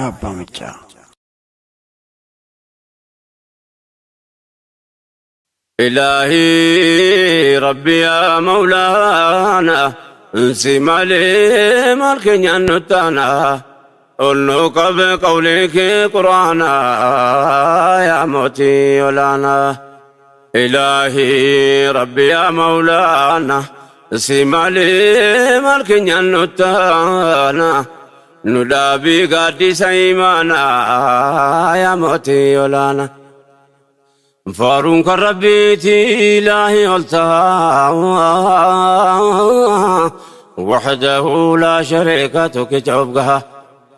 Raayyaa Abbaa Miccaa. إلهي ربي يا مولانا انسي مالي مالك نتانا قلنك بقولك قرآنا يا موتي ولانا. إلهي ربي يا مولانا انسي مالي مالك نتانا ندابي قادي سيمانا يا موتي ولانا. فارون كربيتي إلهي قلتها وحده لا شريك تكتبها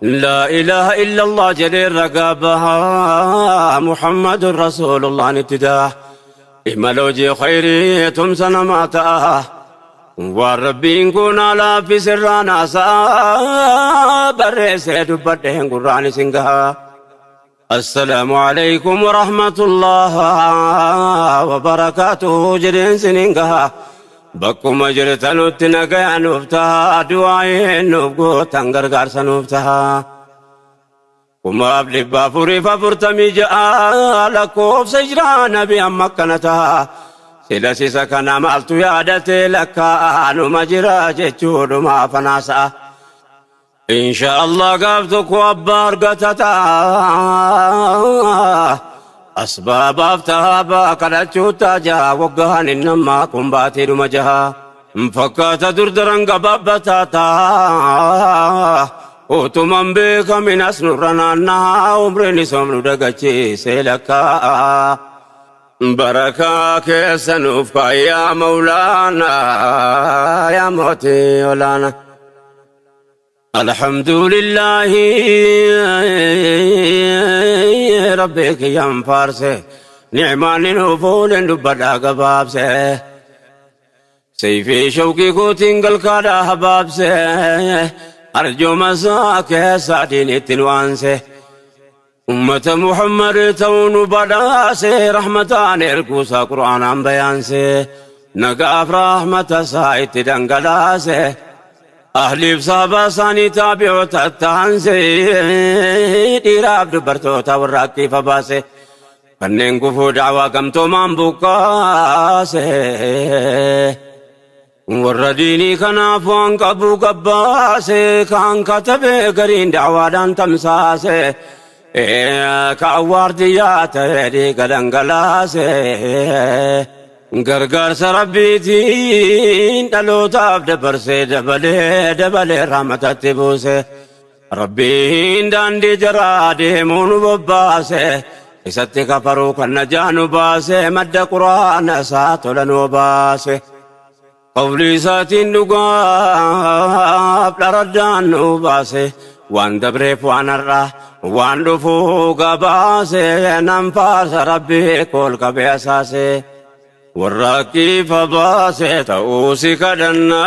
لا إله إلا الله جليل رقابها محمد رسول الله نتداه إمالوجي خيري تمسنا ماتاه والربي نكون على في سرانا سابر سيد بدهن قرآن سنگها. السلام عليكم ورحمة الله وبركاته جرين سنينها بكم جرتن تنقى نفتها دعائين نبقو تنقر قرس نفتها وما أبلي بافوري فافرتمي جاء لكوف سجران بأمكنتها سلسي سكنا مالتو يادتي لك أنو مجرى جتشود ما فناسا إن شاء الله قابتك وأبار قتتا أسباب أفتها كرتشوتا جا وقهن إنما كنباتي رمجها فكات دردرن قبابتاتا وتمن بك من أسنرنا عمرني سمر دقتي سيلكا بركة كيسنوفك يا مولانا يا موتي ولانا. الحمد لله ربك يا فارسه نعمان نفول دبدا قبابسه سيفي شوقي كوتين قلقادا حبابسه أرجو مساك سعدين تنوانسه أمة محمد تون بداسه رحمتان إركوسا قرآن بيانسه نقاف رحمة سايت دنقلاسه أهلي بصابة ساني تابعو تتانسي ديراب دبرتو تورقي فباسي فنين قفو دعوة قمتو من بقاسي ورديني كنافوان قبو قباسي كان كتبي قرين دعوة دان تمساسي كعوار دياتي دي قدنقلاسي غرغر سربيتين دلوتاف دبرسي دبلي دبلي رحمتي بوسي ربين داندي جرادي مونو بباسي إستي كفرو كنجانو باسي مد قرآن ساتولنو باسي قولي ساتين نقاف لردانو باسي وان دبريف وان الرا وان دفو قباسي ننفاس ربي كل كبيساسي والراكي فباسي تأوسي كدنا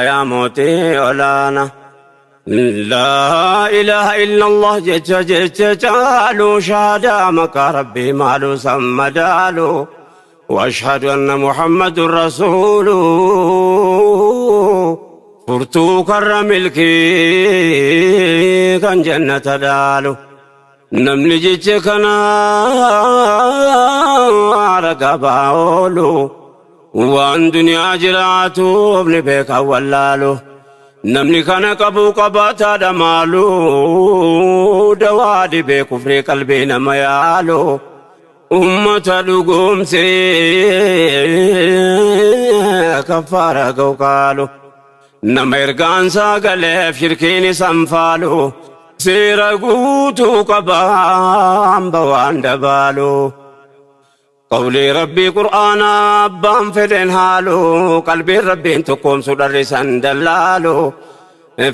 يا موتي ولانا. لا إله إلا الله جت جت جالو شهادة مكا ربي مالو سمدالو وأشهد أن محمد رسول فرتو كرم الكي كان جنة دالو نمني جيتكنا رقباولو وان دنيا جراتو ابن بيك ولالو نمني كان قبو قباتا دمالو دوادي بكفر قلبي نميالو أمة لقوم سي كفارة قوقالو نميرقان ساقلف شركيني سنفالو سيرا قوتو قبام بوان دبالو قولي ربي قرآن أبام فدين هالو قلبي ربي انتقوم سدر سندلالو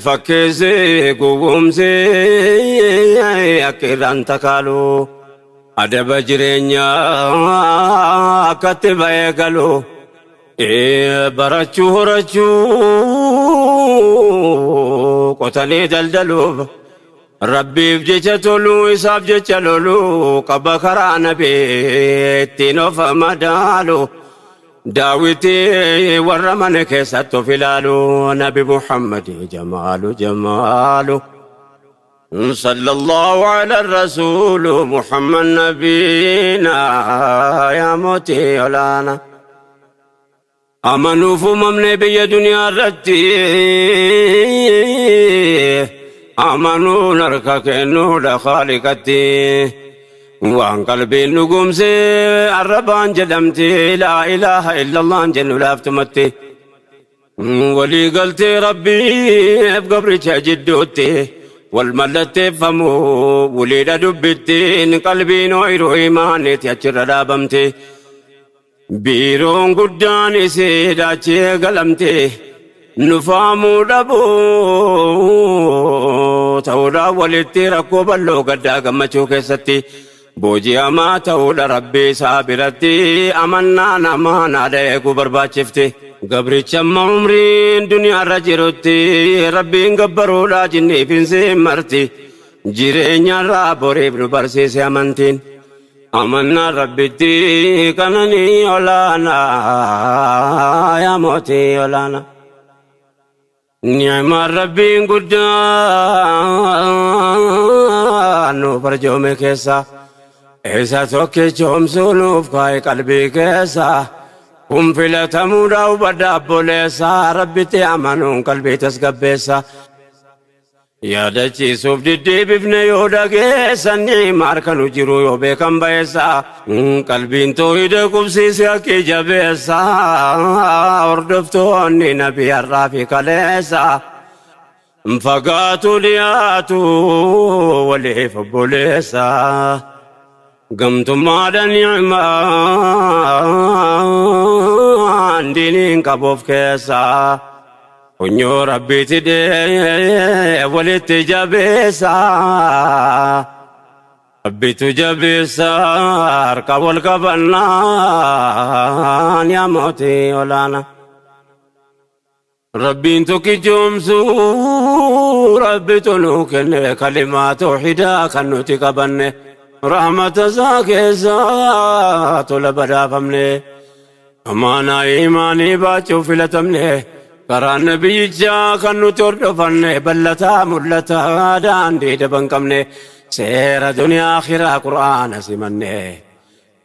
فكزي قوم زي أكيران تكالو أدب جرينيا كتب يقلو برچو رچو قتلي دلدلو ربي بجيتلو إساب جيتلو قبكرا نبي تنوف مدالو داوتي ورمن كيساتو فلالو نبي محمد جمالو جمالو. صلى الله على الرسول محمد نبينا يا موتي ولانا أمنوا فممن بي دنيا رتي أمنوا نركك إنه لخالقتي وعن قلبي نقوم سي الربان جدمتي لا إله إلا الله جن لافتمتي ولي قلت ربي بقبرك جدوتي والملت فمو ولي دبتين قلبي نوير إيماني تأجر رابمتي بيرون قداني سيداتي قلمتي نفامو دبو تورا ولتي ركوب اللو قدا قمتو كيستي بوجي أما تولى ربي سابرتي أمنا نمانا ديكو برباچفتي قبري چم عمرين دنيا رجرتي ربي قبرو لا جني فين مرتي جيرين رابوري ابن برسيس أمنتين أمنا ربي كنني ولانا يا موتي ولانا نعم ربي قدان فرجو میں کیسا ایسا تو کہ چوم سنوف کائے قلبی کیسا ہم فلتمودا وبدا بولیسا ربی تے امنون قلبی تسگبیسا yaadachiisuuf diddeebifne yoo dhageessan harka nu jiru yoo beekan ba'eessa qalbiin toohida qubsiise haqqi jabeessa hordoftoonni nabii har'aa fi kaleessa fagaatu dhiyaatu waliif obboleessa gamtummaadha ni'maan diiniin qaboof keessa Punyoo Rabbiitti dee walitti jabeessa Rabbitu jabeessa harka wal qabannaan yaa mootii olaana Rabbiin tokkichoomsu Rabbitu nuu kenne kalimaa tawhiidaa kan nuti qabanne rahmata isaa keessa tola badhaafamne amaanaa imaanii baachuu filatamne karaa nabiyyichaa kan nuti hordofanne bal'ataa mul'ataa daandii daban qabne seera duniyaa akhiraa qur'aana simanne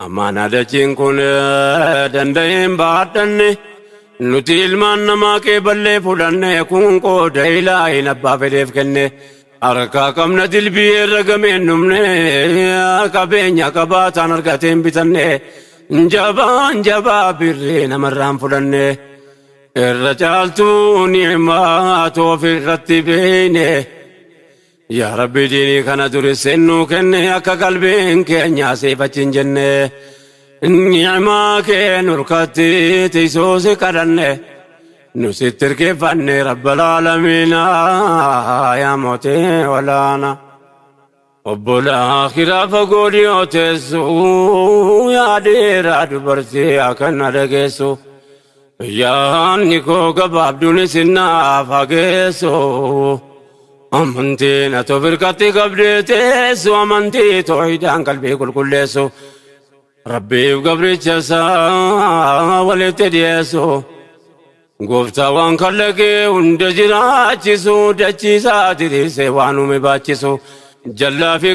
amaanaa dachiin kun danda'een baadhanne nuti ilmaan namaa qeeballee fudhanne kun qooda ilaahin abbaa fedheef kenne harkaa qabna dilbii irra gameen dhumne qabeenya qabaataan argateen bitanne jabaan jabaa birrii namarraan fudhanne irra caaltuu ni'maa ofirratti beeyne yaa rabbi diinii kana duriseen nuu kenne akka qalbiin keenya siif achi hin jenne ni'maa kee nurkatti tiisoo si kadhanne nu sitti hirkifanne rabbal aalamiina yaa mootii olaana obbolaa akhiraa fagoo dhiyoo teessu yaa dhiiraa dubartii akkana dhageessu yaanni koo gabaabduun isinnaaf hageessu amantiin ati of hirkatti qabdee teessu amantii toohidaan qalbii qulqulleessu rabbiif gabricha isaa walitti dhiyeessu gooftaa waan kallaqee hunda jiraachisu dachiisaa diriirsee waan uume baachisu jallaa fi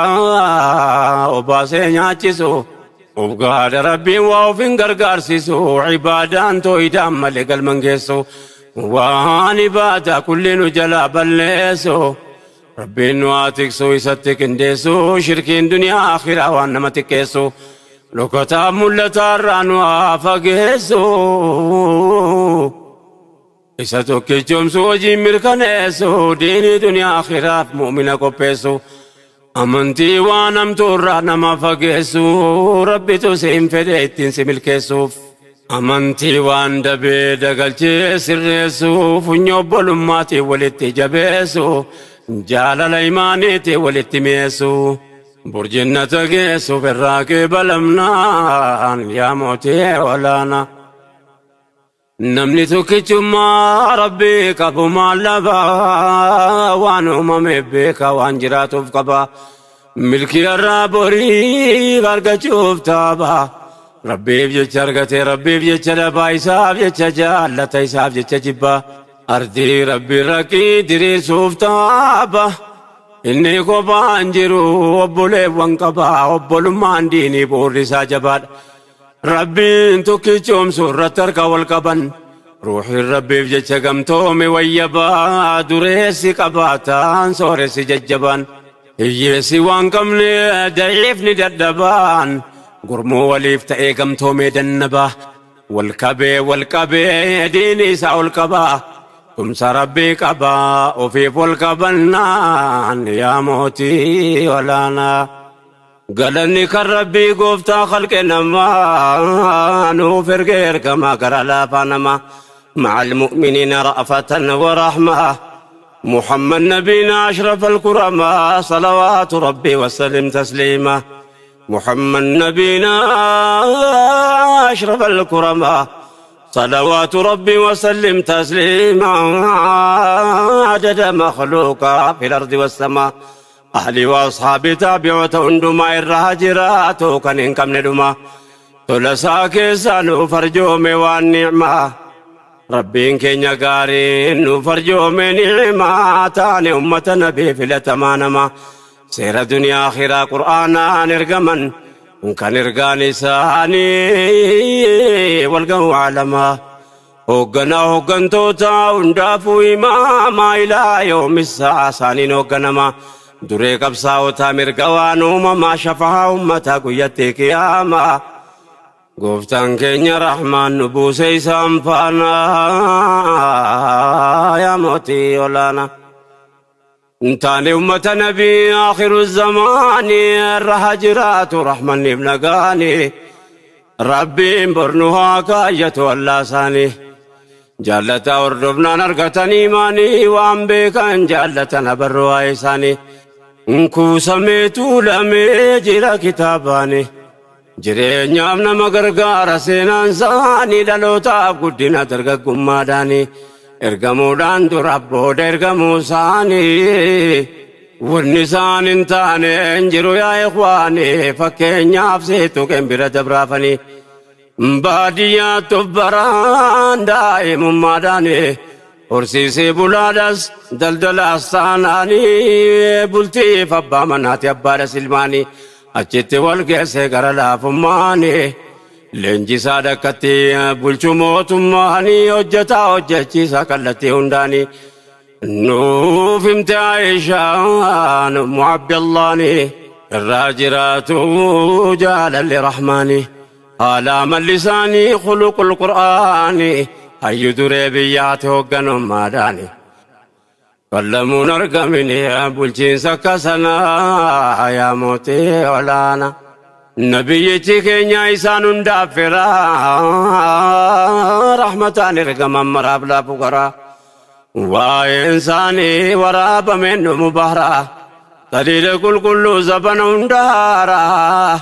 qajeelaa obaasee nyaachisu Obgaadha Rabbiin waa ofiin gargaarsisu ibaadaan toohidaan malee galman geessu waan ibaadaa kulli nu jalaa balleessu Rabbiin nu haa tiksu isatti qindeessu shirkiin duniyaa akhiraa waan nama xiqqeessu dhokataa mul'ataa irraa nu haa fageessu isa tokkichoomsu hojiin mirkaneessu diinii duniyaa akhiraaf mu'mina qopheessu amantii waan hamtuu irraa nama fageessu rabbitu siin fedhe ittiin si milkeessuuf amantii waan dabee dagalchee sirreessu funyoo obbolummaatiin walitti jabeessu jaalala imaaniitiin walitti mi'eessu burjinnata geessuuf irraa qeebalamnaan yaa mootii olaana namni tokkichummaa rabbii qabu maal dhabaa waan uumameef beeka waan jiraatuuf qaba milkii irraa boriif argachuuf taaba rabbiif jecha argate rabbiif jecha dhabaa isaaf jecha jaallata isaaf jecha jibba Ardii rabbi rakkii diriirsuuf taaba. Inni kophaan jiru obboleewwan qaba. Obbolummaan diinii boorri isaa jabaadha. Rabbiin tokkichoomsu irratti harka wal qaban. Ruuxiin rabbiif jecha gamtoome wayyabaa. Dureessi qabaataan sooressi jajjabaan. Hiyyeessi waan qabne daciifni dadhabaan. Gurmuu waliif ta'ee gamtoomee dannabaa. Wal qabee diinii isaa ol qabaa. Tumsa rabbii qabaa ofiif wal qabannaan yaa mootii olaanaa. Galanni kan rabbii gooftaa khalqe namaa nuuf ergee ergamaa gara laafaa namaa. مع المؤمنين رأفة ورحمة محمد نبينا أشرف الكرماء صلوات ربي وسلم تسليما. محمد نبينا أشرف الكرماء صلوات ربي وسلم تسليما. عدد مخلوقا في الأرض والسماء. أهلي وأصحابي تابعوا عندما الرهاجرات كان إنكم ندما تلساك سانو فرجومي والنعمة. ربين كينيا قارين فرجومي نعمة تاني أمة نبي في الأتمانما. سير دنيا آخرة قرآنا نرقمن كان إرقاني ساني والقو عالما. هوغنا هوغنتوتا وندافو إماما إلى يوم الساعة ساني نوغنما. دري قبصاوتا مرقوان أمما شفها أمتا قيتي قياما. قفتان كينيا رحمن نبوسي سامفانا يا موتي ولانا. انتاني أمة نبي آخر الزمان الرهجرات رحمن ابن قاني. ربي برنها كاية واللاساني. جالتا وردبنا نرقتني ماني وان بكان جالتا نبروا إيساني. انكو سميتو لمي جرا كتاباني. jireenyaaf nama gargaara seenaan isaanii dhalootaaf guddina dargaggummaadhaani. Ergamuudhaan dura booda ergamuu isaanii. Wanni isaan hin taane hin jiru yaa ikhwaani. Fakkeenyaaf seetu qembira dabraafanii. Baadiyyaatti of baraan daa'imummaadhaani. Horsiisee bulaadhas daldalaas taanaanii. Bultiif abbaa manaati abbaadhas ilmaanii. Achitti wal geesse gara laafummaani. Leenjisaa dhakkatti bulchuu mootummaanii. Hojjetaa hojjechiisaa kallattii hundaanii. Nuuf himte Aayishaan Ummu Abdallaani. Irraa jiraatu jaalalli Rahmaani. Haala amalli isaanii khuluqul Qur'aani. Hayyu duree biyyaatti hoogganummaadhaani. Kallamuun argamini bulchiinsa akka sanaa yaa mootii olaanaa. Nabiyyichi keenya isaan hundaaf firaa. Rahmataan ergaman maraaf laafu garaa. Waa'een isaanii waraabameen dhumu bahraa. Taliila qulqulluu zabana hundaaraa.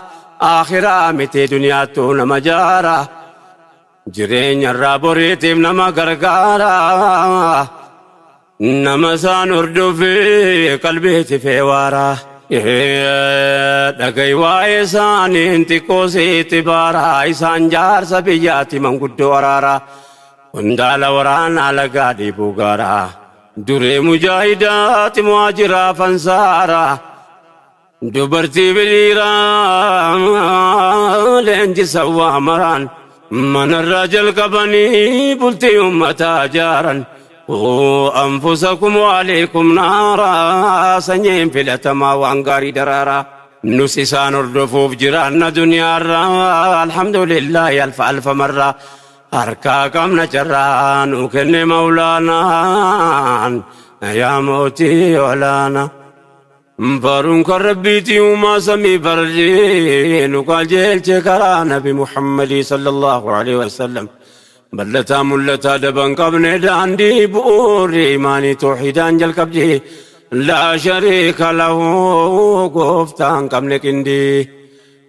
Akhiraa miti duniyaattuu nama jaaraa. Jireenya irraa boriitiif nama gargaaraa. Nama isaan hordofee qalbiitti feewaaraa. Dhagai waa'ee isaaniin xiqqoo sitti baaraa. Isaan jaarsa biyyaatti manguddoo araaraa. Hundaala waraanaa lagaa dhiibuu gaaraa. Duree mujaahidaatti muhaajiraa fansaaraa. Dubartii biliiraa leenjisa waa maraan. Manarraa jalqabanii bultii uummataa jaaran. أنفسكم وعليكم نارا سنين في الأتما وأنقاري درارا. نسيسان الرفوف جيران دنيا الحمد لله ألف ألف مرة. أركاكم نجران وكن مولانا يا موتي ولانا. فارونك ربيتي وما سمي فرجي نقال جيل شكرا نبي محمد صلى الله عليه وسلم. بلتا ملتا دبن قبن داندي بؤور إيماني توحيدان جل قبجي. لا شريك له قفتان قبن كندي.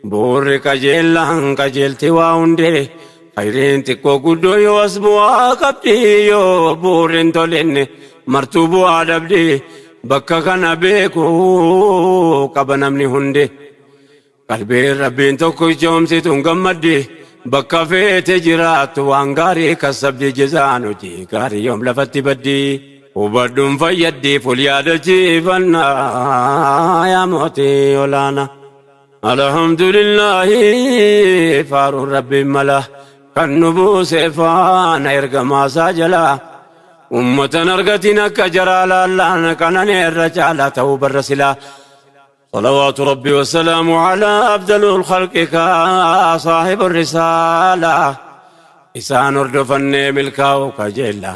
بور كجيلان كجيلتي واوندي. خيرين تكو قدو يوسبوا قبجي. يو بورين تولين مرتوبو عدبدي. بكا كان بيكو قبن أمني هندي. قلبي ربين توكو جومسي تنقمدي. Bakka feete jiraattu waan gaarii kasabdi jizaan hojii gaarii yoom lafatti baddi. Hubadhuun fayyaddiif ol yaadachiifannaa yaa mootii olaanaa. Alhamdulillahi faaruun rabbiin mala kan nu buuse faana ergamaasaa jalaa. Ummatan argatiin akka jaraa laallaan kanaan irra caalaa ta'uu barra silaa. صلوات ربي والسلام على أفضل الخلق صاحب الرسالة إسان أردفني ملكاو كجيلا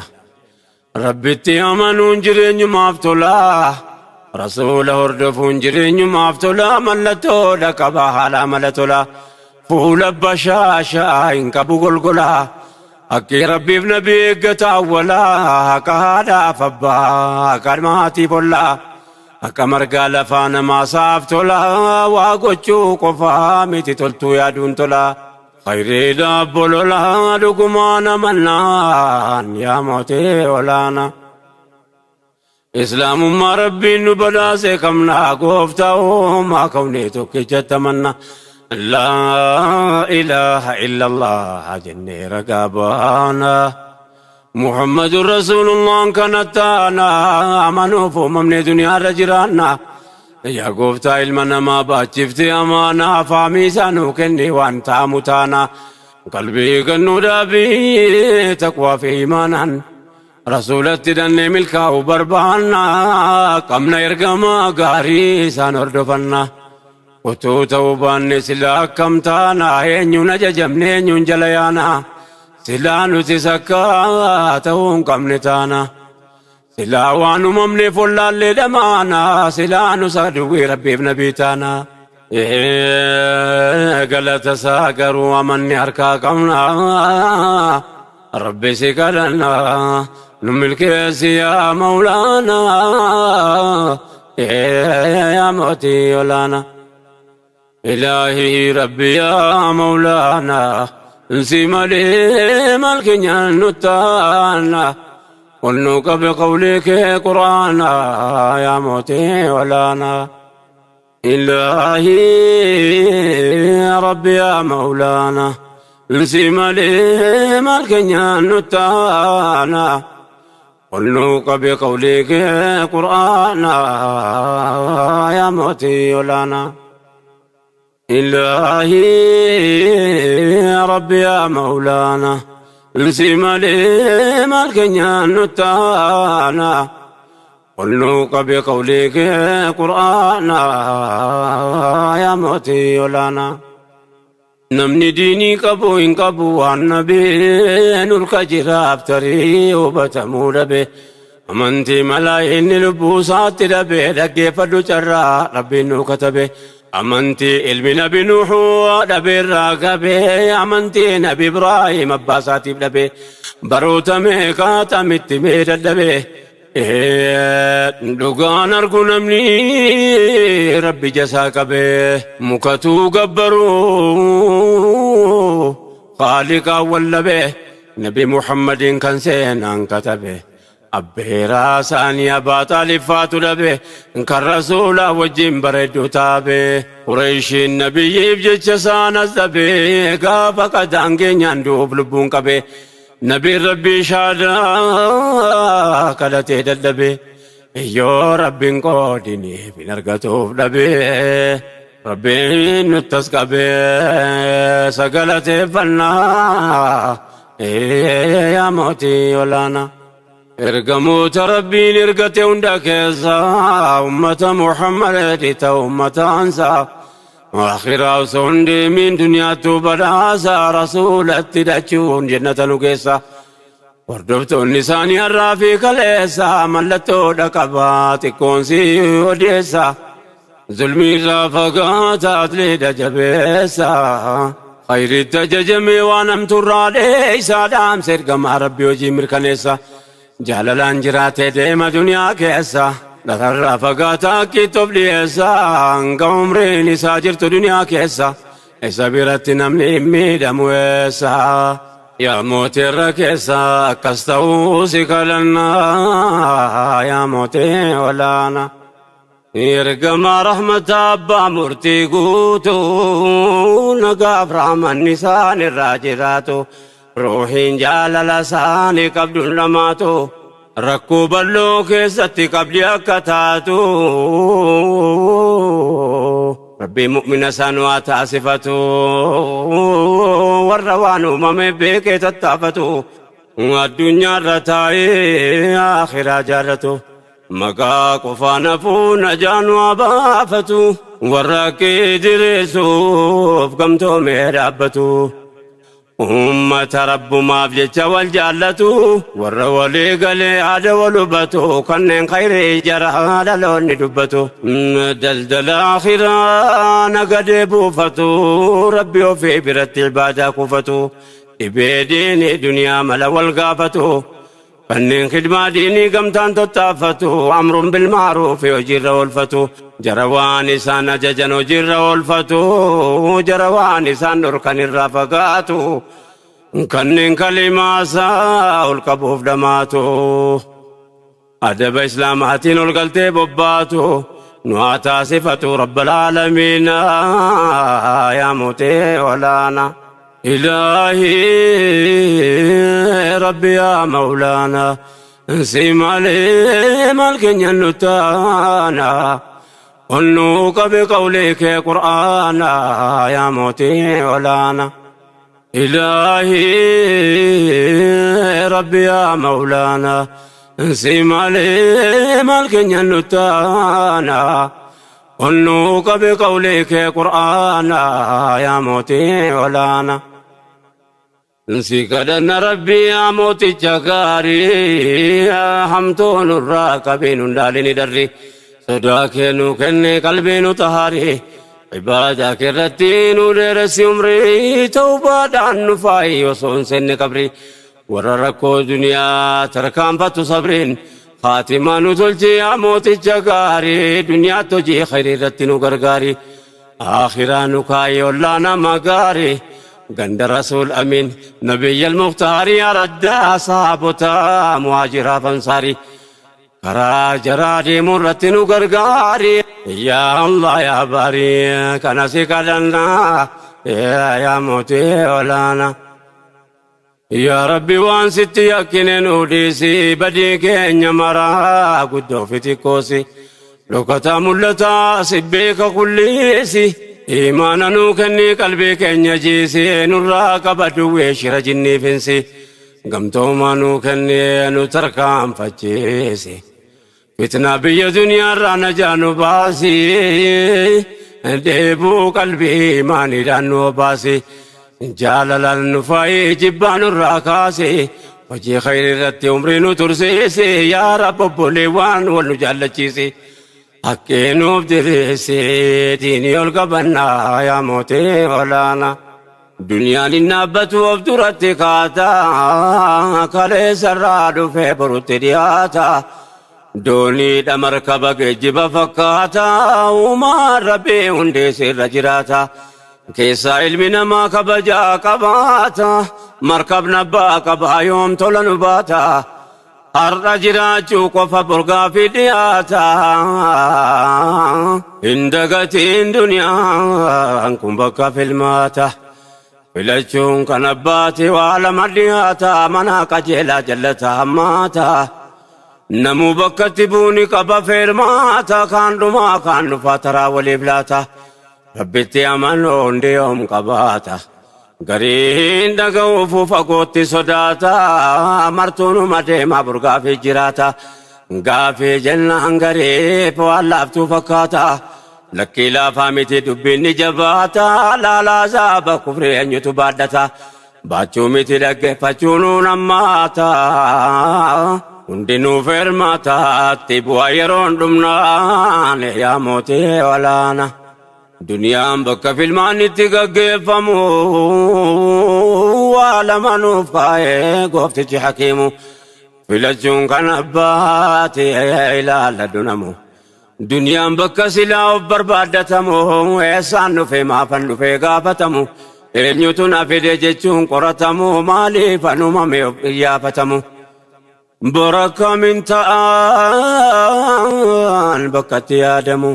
ربي تيامنون جرين مافتولا رسول أردفون جرين مافتولا ملتو لكباها لا ملتولا فول بشاشا إنكبو قلقلا أكي ربي بنبي قتاولا كهادا فبا كرماتي بولا Akka margaa lafaa namaa saaf tola waa gochuu qofaa miti toltuu yaaduun tola. Khayriidha bololaa dhugumaan amannaan yaa mootii olaanaa. Islaamummaa rabbiin nu badhaase qabnaa gooftaa uumaa kawnee tokkichatti amanna. Laa ilaaha illallah jennee ragaa baana. محمد رسول الله كانت أنا أمنوا فمن دنيا رجرانا يا قفتا علمنا ما باتشفتي أمانا فاميسانو كني وانت متانا قلبي كنو دابي تقوى في إيمانا رسولة دني ملكا وبربانا قمنا يرقما قاريسان اردفنا وتوتو باني سلا كمتانا هنيو نججمني هنيو جليانا Silaa nuti sakkaa ta'uu hin qabne taana. Silaa waan uumamne follaallee dhamaana. Silaa nu saduwwee rabbiif nabii taana. Galata isaa garuu amanni harkaa qabna. Rabbi si kadhanna. Nu milkeessi yaa Mawlaana. Yaa mootii olaanaa. Ilaahii Rabbi yaa Mawlaana. انسي مالي مالك نتانا ونوك بقولك قرانا يا موتي ولانا إلهي ربي يا مولانا انسي مالي مالك نتانا ونوك بقولك قرانا يا موتي ولانا إلهي ربي يا مولانا انسي مالي مالك نتانا ونوك بقولك قرانا يا موتي ولانا نمني ديني قبو إن قبو النبي نلك جراب تري وبتمول به أمنتي ملايين لبوسات ربي لكيف الرجرى ربي نكتبه أمنتي علم نبي نوح نبي الراقبي أمنتي نبي إبراهيم أباساتي نبي بروت ميقات متمير النبي دوغان أرجو نمني ربي جساك به مكتو قبرو خالق أول به نبي محمد كان سينان كتبه أبيرا ساني أبا طالب فاتو لبه إنك الرسول وجين بردو تابه قريش النبي بجيش سانا الزبي قافا قدان يندوب لبون كبه نبي ربي شادا كدته ددبه يو ربي قودني بنرقتوف لبه ربي نتسقبه سقلته فنا يا موتي ولانا Ergamoota Rabbiin ergate hunda keessaa ummata Muhammad ta'u ummata ansaa akhiraa osoo hin deemin duniyaattu badhaasa rasuulatti dhachuun jannata nu keessa hordoftoonni isaanii har'aa fi kaleessa mallattoodha qabaa xiqqoon si odeessa zulmii irraa fagaataa atleedha jabeessa khayritti ajajamee waan hamtuurraa dheeysaa dhaamsa ergamaa Rabbii hojii mirkaneessa. Jaalalaan jiraatee deema duniyaa keessa lafarraa fagaataa akkiitti of dhiyeessa hanga umriin isaa jirtu duniyaa keessa isa biratti namni hin miidhamu eessa yaa mootii irra keessa akkas ta'uu si kadhannaa yaa mootii olaanaa. Ergamaa rahmata abbaa murtii guutuu nagaaf rahmanni isaan irraa jiraatu ruuhiin jaalala isaanii qabduun dhamaatu rakkoo bal'oo keessatti qabdi akka taatu Rabbii mu'mina isaan waa taasifatu warra waan uumame beekee tattaafatu addunyaarra taa'ee akhiraa jaallatu maqaa qofaan hafuu najaan waa baafatu warra kee diriirsuuf gamtoomee dhaabbatu. Uummata rabbumaaf jecha wal jaallatu warra walii galee aada wal hubatu kanneen khayrii jara dhaloonni dubbatu daldala akhiraa nagadee buufatu rabbi ofii biratti ibaadaa kuufatu dhibee diinii duniyaa mala wal gaafatu kanneen khidmaa diinii gamtaan tottaafatu amruun bilmaaruufi hojiirra oolfatu jara waan isaan ajajan hojiirra oolfatu jara waan isaan dhorkan irraa fagaatu kanneen kalimaasaa ol qabuuf dhamaatu adaba islaamaatiin ol galtee bobbaatu nu haa taasifatu rabbal aalamiina yaa mootee olaana. إلهي ربي يا مولانا سيمالي مالك ينتانا قلنوك بقولك قرآنا يا موتي ولانا إلهي ربي يا مولانا سيمالي مالك ينتانا قلنوك بقولك قرآنا يا موتي ولانا سكدن ربي يا موتي جغاري حمتون الراكبين دالين دري صداك نوكن قلبي نطهاري عبادك الرتين ودرس عمري توبة عن نفاي وصون سن قبري ورركو دنيا تركان فتو صبرين خاتمة نتلجي يا موتي جغاري دنيا تجي خير رتين وغرغاري آخرا نكاي ولانا مغاري قند رسول أمين نبي المختار يا ردا صحابتا مهاجرا فانصاري كرا جراري مرتين وغرغاري يا الله يا باري كنسي كدنا يا موتي ولانا يا ربي وان ستي يكنن وديسي بدي كenya mara guddoo fitikosi dhokata mul'ata sibbeeka kulliisi imaana nuu kenni qalbii keenya jiisi nurraa qabadu weeshira jinniifinsi gamtooma nuu kenni nu tarkaanfachiisi fitna biyya duniyaarraa najaa nu baasi dheebuu qalbii imaaniidhaan nu obaasi jaalalaan nu faayi jibbaa nurraa kaasi hojii khayrii irratti umrii nu tursiisi yaa rabbi obboleewwan wal nu jaallachiisi haqqee nuuf diriirsi diinii ol qabannaa yaa mootii olaanaa duniyaan hin dhaabbatu of duratti kaata kaleessarraa dhufee borutti dhiyaata dooniidha markaba geejjiba fakkaata uumaan rabbii hundeesse irra jiraata. Keessa ilmi namaa kabajaa qabaata markabni abbaa qabaa yoom tola nu baata har'a jiraachuu qofa borgaa fi dhiyaata hin dagatiin duniyaan kun bakka filmaata filachuun kan abbaati waa lama dhiyaata mana qajeelaa jallata hammaata namuu bakkatti buuni qaba feermaata kaan dhumaa kaan dhufaa taraa waliif laata. Rabbitti amanuu hundi yoom qabaata gariin dhaga'uuf fagootti sodaata martuunuma deemaa burgaafii jiraata gaafii jennaan gariif waan laaftuu fakkaata lakkii laafaa miti dubbiin ni jabaata laalaa zaaba kufrii eenyutu baadhata baachuu miti dhaggeeffachuu nuun hammaata hundinuu feermaataatti bu'aa yeroon dhumnaan yaa mootii olaana. Duniyaan bakka filmaan itti gaggeeffamu waa lama nuuf kaa'ee gooftichi hakiimu filachuun kan abbaati ilaalladhu namu. Duniyaan bakka silaa of barbaaddatamu eessaan dhufee maafan dhufee gaafatamu eenyutu na fide jechuun qoratamu maaliif anumame of iyyaafatamu. Baraka min ta'an bakkatti yaadamu.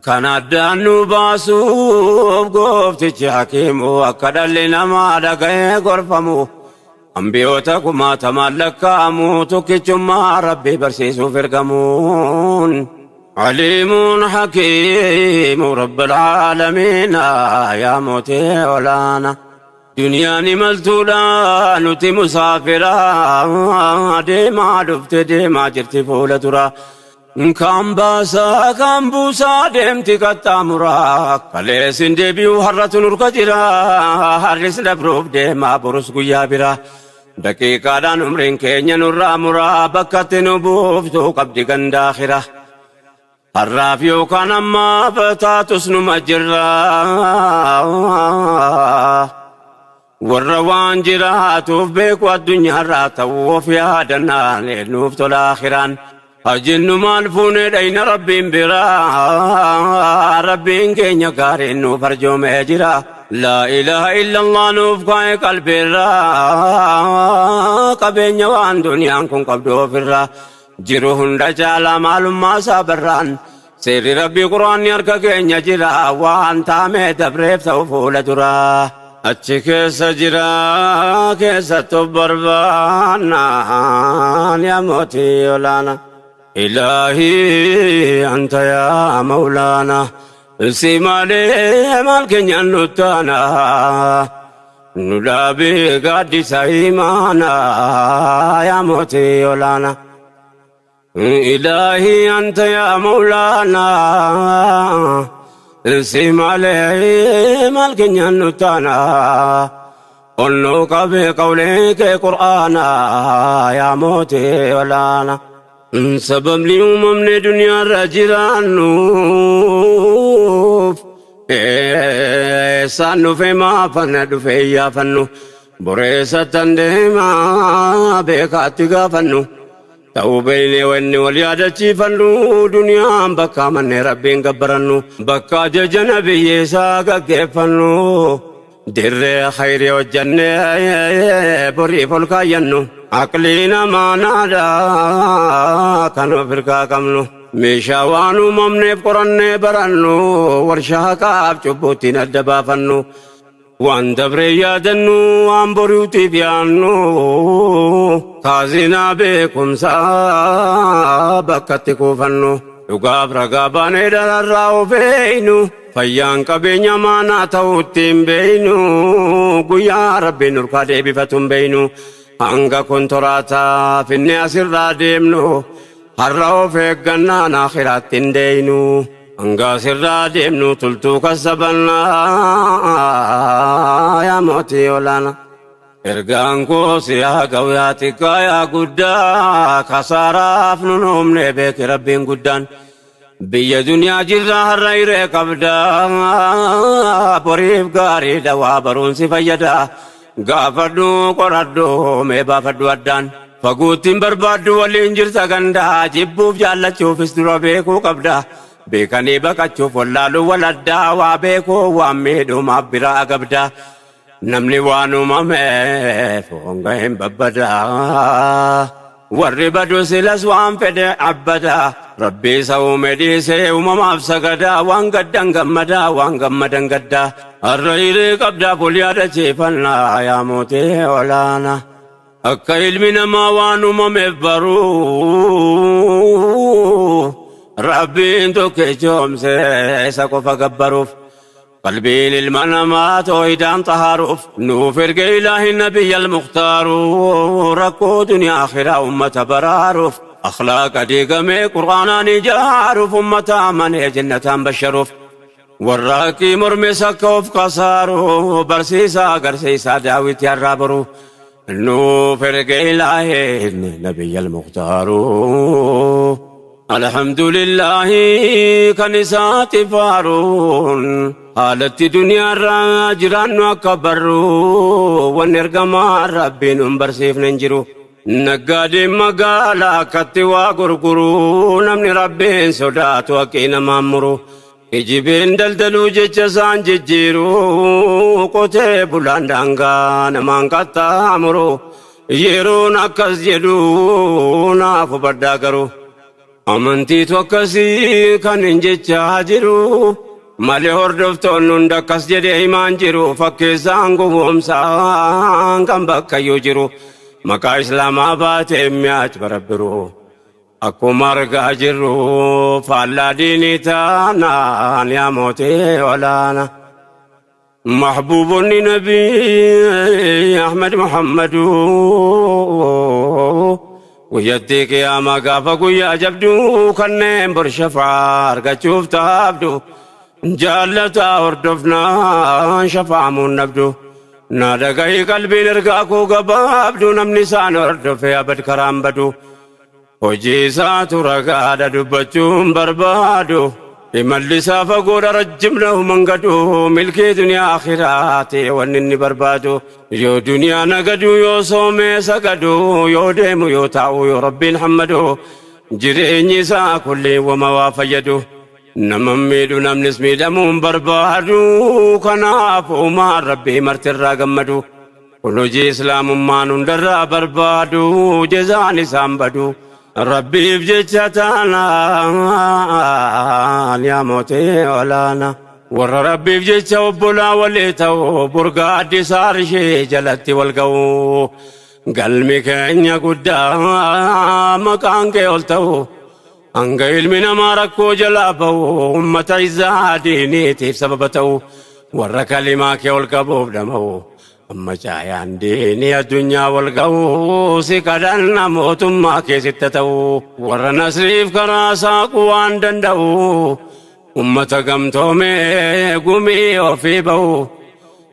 Kan addaan nu baasuuf gooftichi hakiimu akka dhalli namaa dhaga'ee gorfamu. Ambiyoota kumaatamaan lakkaa'amu tokkichummaa Rabbii barsiisuuf ergamuun. Aliimuun hakiimu Rabbil aalamiina yaa mootii olaana. Duniyaan imaltuudha nuti musaafira deemaa dhufte deemaa jirti fuula dura. Kan baasaa kan buusaa deemti qaxxaamuraa kaleessin deebi'u har'atu nurka jira har'is dabruuf deemaa borus guyyaa bira. Daqiiqaadhaan umriin keenya nurraa muraa bakkatti nu buuftuu qabdi gandaakhira. Har'aaf yookaan ammaaf taatus numa jirra. Warra waan jiraatuuf beeku addunyaarraa ta'uu of yaadannaan nuuf tola akhiraan. Hajinnu maal fuunee dhayna Rabbiin biraa Rabbiin keenya gaariin nuuf arjoomee jira. Laa ilaaha illallah nuuf kaa'e qalbiirraa qabeenya waan duniyaan kun qabdu ofirraa jiru hunda caalaa maalummaa isaa barraan seerri Rabbii Quraanni harka keenya jira waan taamee dabreef ta'u fuula duraa. Achi keessa jira keessattu barbaannaan yaa mootii olaanaa. Ilaahii anta yaa mawlaana si malee maal keenyaan nuttaana nu dhaabee gaaddisa imaana yaa mootii olaana. Ilaahii anta yaa mawlaana si malee maal keenyaan nuttaana onnoo qabee qawlee kee qur'aana yaa mootii olaana. Sababni uumamne duniyaarra jiraannuuf eessaan dhufe maafanna dhufe iyyaafannu boreessattan deemaa beekaatti gaafannu ta'uu beeynee wanni wal yaadachiifannu duniyaan bakka mannee Rabbiin gabbarannu bakka ajaja nabiyyeessaa gaggeeffannu dirree khayrii hojjannee boriif ol kaayyannu. Aqlii namaa naadhaa kan of hirkaa qabnu meeshaa waan uumamneef qorannee barannu warshaa haqaaf cubbuuttiin adda baafannu waan dabree yaadannu waan boriutiif yaannu kaazinaa beekumsaa bakkatti kuufannu dhugaaf ragaa baanee dararraa of eeynu fayyaan qabeenya maanaa ta'uutti hin beeynu guyyaa Rabbiin nurkaa deebifatu hin beeynu. Hanga kontoraataa finne asirraa deemnu har'a of eeggannaan akhiraatti hin deeynu. Hanga asirraa deemnu tultuu kassabannaa yaa mootii olaana. Ergaan koo si haa ga'u yaa xiqqaa yaa guddaa kasaaraaf nun uumne beeki Rabbiin guddaan. Biyya duniyaa jirra har'a hiree qabdaa boriif gaariidha waa baruun si fayyada. Gaafadhu qoradhu mee baafadhu addaan faguuttiin barbaaddu waliin jirta gandaa jibbuuf jaallachuufis dura beekuu qabda beekanii baqachuuf wallaaluu waladdaa waa beekuu waan miidhumaaf biraa qabda namni waan uumameef honga hin babbadaa warri badu silas waan fedhe abbadaa Rabbi isa uume dhiisee uumamaaf sagadaa waan gaddan gammadaa waan gammadan gaddaa har'a hiree qabdaa ful yaadachiifannaa yaa mootii olaana. Akka ilmi namaa waan uumameef baruu Rabbiin tokkichoomsee isa qofa gabbaruuf qalbiin ilma namaa toohidaan xahaaruuf nuuf erge ilaahi nabiyya almukhtaaru rakkoo duniyaa akhiraa ummata baraaruuf akhlaaqa diigamee qur'aanaan ijaaruuf ummata amanee jannataan basharuuf warra haqqii mormes akka of kasaaru barsiisaa agarsiisaa daawwitii har'aa boru nuuf erge ilaahi nabiyya almukhtaaru. Alhamdulillahi kan isaati faaruun haalatti duniyaarraa jiraannu akka barru wanni ergamaa Rabbiin nun barsiifne hin jiru. Naggaadeen magaalaa akkatti waa gurguru namni Rabbiin sodaatu haqii namaan muru. Kijibeen daldaluu jecha isaan jijjiiru qotee bulaan daangaa namaan qaxxaamuru. Yeroon akkas jedhu naaf hubadhaa garuu amantiitu akkasii kan hin jechaa jiru malee hordoftoonni hunda akkas jedhee himaan jiru fakkeessaan gowwoomsaan kan bakkayyuu jiru maqaa islaamaa baatee mi'aach barabbiru akkuma argaa jirru faallaa diinii taanaan yaa mootii olaana. Mahbuubonni Nabii Ahmad Muhammadu guyyattii qiyaamaa gaafa guyyaa jabduu kanneen bor shafaa argachuuf taabdu jaallataa hordofnaan shafaamuun dhabdu. Na dhagahi qalbiin ergaa koo gabaabdu namni isaan hordofe abad karaan badu. Hojii isaatu ragaadha dubbachuun barbaadu. Imalli isaa fagoodha rajjimna mangadu milkii duniyaa akhiraati wanni inni barbaadu. Yoo duniyaa nagadu yoo soomee sagadu yoo deemu yoo taa'u yoo rabbiin hammadu jireenyi isaa kulli wama waa fayyadu. Nama miidhu namnis miidhamuun barbaadu kanaaf uumaan rabbii martirraa gammadu. Kun hojii islaamummaan hundarraa barbaadu jezaan isaan badu. Rabbiif jecha taanaan yaa mootii olaana. Warra rabbiif jecha obbolaa walii ta'u burgaa addisaa ishee jalatti wal ga'u. Galmi keenya guddaa maqaan kee ol ta'u. Hanga ilmi namaa rakkoo jalaa ba'u ummata izzaa diiniitiif sababa ta'u warra kalimaa kee ol qabuuf dhama'u. Amma caayaan diinii addunyaa wal ga'u si kadhanna mootummaa keessitti ta'u warra nasriif karaa saaquu waan danda'u ummata gamtoomee gumii ofii ba'u.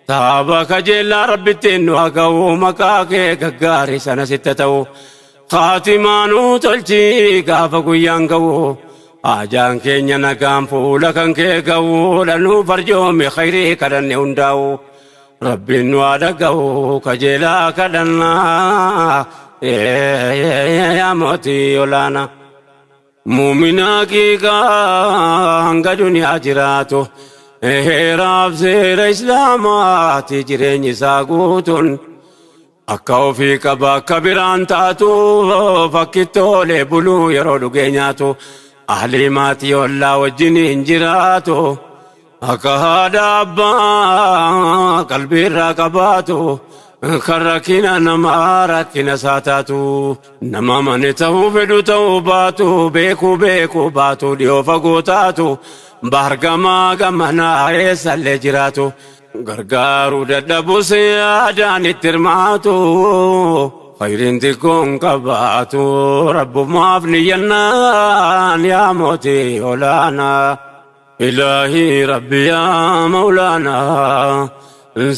Taaba kajeellaa rabbittiin nu haa ga'u maqaa kee gaggaarii sana sitti ta'u. Khaatimaanuu tolchii gaafa guyyaan ga'u. Ajaan keenya nagaan fuula kan kee ga'u dhanuu farjoome khayrii kadhanne hundaa'u. Rabbiin nu haa dhaga'u kajeelaa kadhannaa yaa mootii olaanaa. Muuminaa qiiqaa hanga duniyaa jiraatu heeraaf seera islaamaati jireenyi isaa guutuun akka ofii qaba akka biraan taatu fakkittoolee buluu yeroo dhugee nyaatu ahlii maatii ollaa wajjin hin jiraatu akka haadha abbaa qalbiirraa qabaatu kan rakkina namaa rakkina isaa taatu nama mane ta'uu fedhu ta'uu baatu beekuu beekuu baatu dhiyoo fagoo taatu baargamaa gamanaa eessallee jiraatu gargaaruu dadhabus yaadaan itti hirmaatu khayriin xiqqoon qabaatu rabbumaaf niyyannaan yaa mootii olaanaa. Ilaahii rabbi yaa mawlaanaa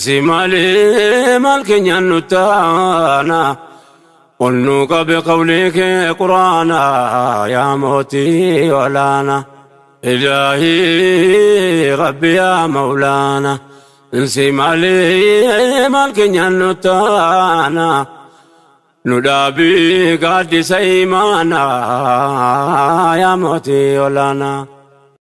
si malee maal keenyaan nu taana ol nu qabe qawlii kee quraanaa yaa mootii olaanaa. Ilaahii rabbi yaa mawlaanaa si malee maal keenyaan nu taana nu dhaabii gaaddisa imaanaa yaa mootii olaanaa.